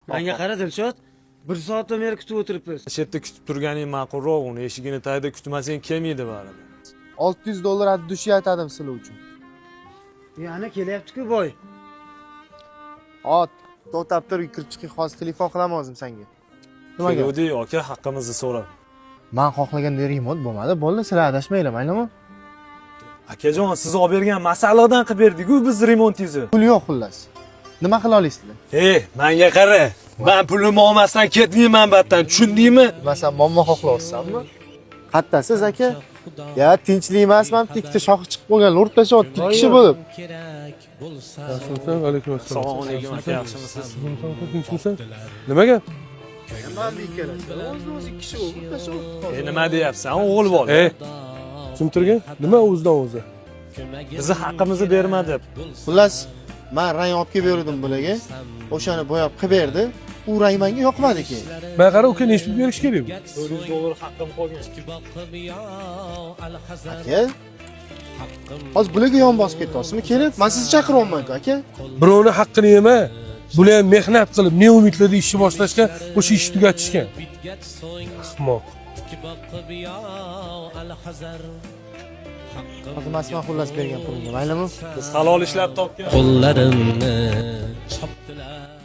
Menga qara, Dilshod, bir soatdan beri kutib o'tiribmiz. Shu yerda kutib turganing ma'qulroq, uni eshigini tagida kutmasang kelmaydi baribir. 600 dollar от души aytadim sizlar uchun. Yana kelyapti-ku boy. Ot, to'xtab tur, kirib chiqing, hozir telefon qilaman o'zim senga. Nima gap? Keluvdik, aka, haqqimizni so'rab. Man xohlagandek remont bo'lmadi. Bo'ldi, sizlar adashmanglar, maylimi? Akajon, siz olib bergan masalliqdan qilib berdik-ku biz remontingizni. Pul yo'q xullas. Nima qila olasizlar? Ey, menga qara. Men pulimni olmasdan ketmayman batdan, tushundingmi? Masalan, muammo xohlayapsanmi? Qattasiz, aka? Ya tinchlik emasman, bitta ikkita shoxi chiqib qolgan, urib tashlayapti ikki kishi bo'lib. Yaxshimisan? Alaykum assalom. Assalomu alaykum aka, yaxshimisiz? Tinchmisan? Nima gap? Man bu ikkalasi. O'zini o'zi ikki kishi bo'lib urib tashlayapti. E, nima deyapsan, o'g'il bola? Ey, jim turgin. Nima o'zidan o'zi? Bizni haqqimizni bermadi. Xullas, man rang olib kelib berdim bularga. O'shani bo'yab qilib berdi. U rang menga yoqmadi keyin. Man qara, uka, nechi pul berish kerak bu? 400 dollar haqqim qolgan. Aka, hozir bularga yon bosib ketyapsizmi kelib? Man sizni chaqiryapman-ku, aka. Birovni haqqini yema. Bular ham mehnat qilib, ne umidlarda ishni boshlashgan, o'sha ishni tugatishgan. Ahmoq. Hozir emasman xullas bergan pulimga, maylimi? Biz halol ishlab topgan. Qo'llarimni chopdilar.